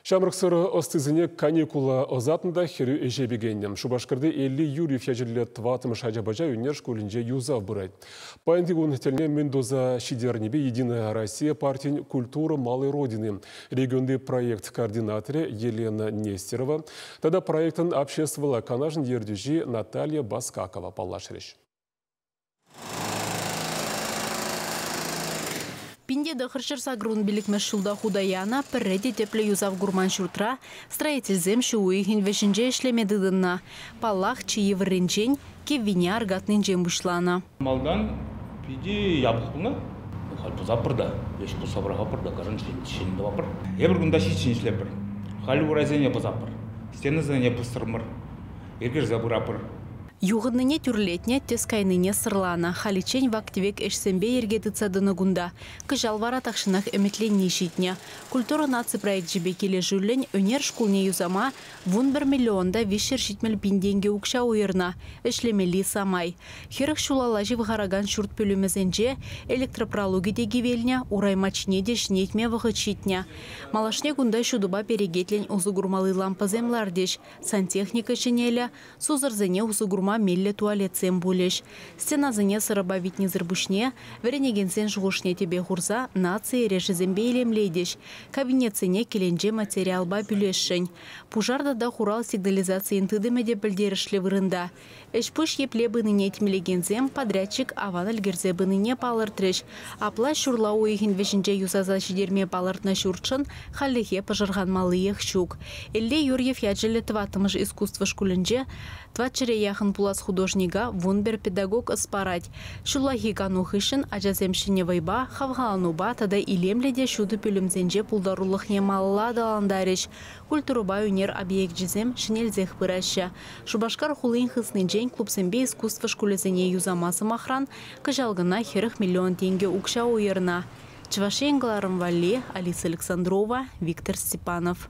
Ҫамрӑк сӑрӑ ӑстисене каникула ӑсатнӑ та хӗрӳ ӗҫе пикеннӗ. Шупашкарти Элли Юрьев ячӗллӗ тӑваттӑмӗш ача-пӑча ӳнер шкулӗнче юсав пырать. Паянхи кун тӗлне мӗн туса ҫитернипе «Единая Россия» партин «Культура малой Родины» регионти проект координаторӗ Елена Нестерова тата проектӑн обществӑлла канашӗн ертӳҫи Наталья Баскакова паллашрӗҫ. Пинте тӑхӑрҫӗр сакӑрвун пиллӗкмӗш ҫулта хута янӑ пӗрре те тӗплӗ юсав курман ҫуртра строительсем ҫу уйӑхӗн вӗҫӗнче ӗҫлеме тытӑннӑ. Паллах, чи йывӑрринчен, киввине аркатнинчен пуҫланӑ. Малтан питӗ япӑх пулнӑ. Халь пусапӑр та, ӗҫ пусса пӑрахатпӑр та, кашни ҫӗнӗ тӑватпӑр. Эпир кунта ҫиччӗн ӗҫлетпӗр. Халь урайсене пӑсатпӑр, стенасене пӑстӑрмӑр, йӗркелесе пыратпӑр. Юхӑннине тӳрлетнӗ, тӗс кайнине сӑрланӑ. Халиччен вак-тӗвек ӗҫсемпе йӗрке тытса тӑнӑ кунта. Кӑҫал вара тахҫанах ӗмӗтленни ҫитнӗ. Культура наци проекчӗпе килӗшӳллӗн ӳнер шкулне юсама 11 миллион та 370 пин тенкӗ укҫа уйӑрнӑ. Ӗҫлемелли самай. 40 ҫулалла ҫывхаракан ҫурт пӳлӗмӗсенче электропралукӗ те кивелнӗ, урай маччине те ҫӗнетме вӑхӑт ҫитнӗ. Малашне кунта ҫутӑпа перекетлӗн усӑ курмалли лампӑсем лартӗҫ. Сантехника ҫӗнелӗ, сусӑрсене усӑ курма меллӗ туалетсем пулӗҫ. Стенасене сӑрӑпа витнисӗр пуҫне вӗренекенсен шухӑшне тӗпе хурса наци эрешӗсемпе илемлетӗҫ. Кабинетсене кӗленче материалпа пӳлесшӗн. Пушар тата хурал сигнализацийӗн тытӑмӗ те пӗлтерӗшлӗ вырӑнта. Ӗҫ-пуҫ епле пынине тимлекенсем подрядчик аван ӗлкӗрсе пынине палӑртрӗҫ. Апла ҫурла уйӑхӗн вӗҫӗнче юсаса ҫитерме палӑртнӑ ҫуртшӑн хальлӗхе пӑшӑрханмаллиех ҫук. Элли Юрьев ячӗллӗ тӑваттӑмӗш искусство шкулӗнче тӑватҫӗре яхӑн пулас художника 11 педагог ӑс парать. Ҫуллахи кану хыҫҫӑн ачасем ҫӗнӗ вӑйпа, хавхаланупа тата илемлӗ те ҫутӑ пӳлӗмсенче пултарулӑхне малалла аталантарӗҫ. Культурӑпа ӳнер объекчӗсем ҫӗнелсех пыраҫҫӗ. Шупашкар хулин хыснинчен клубсемпе искусство шкулӗсене юсама сӑмахран кӑҫал кӑна 40 миллион тенкӗ укҫа уйӑрнӑ. Чӑваш Ен кӑларӑм валли Алиса Александрова, Виктор Степанов.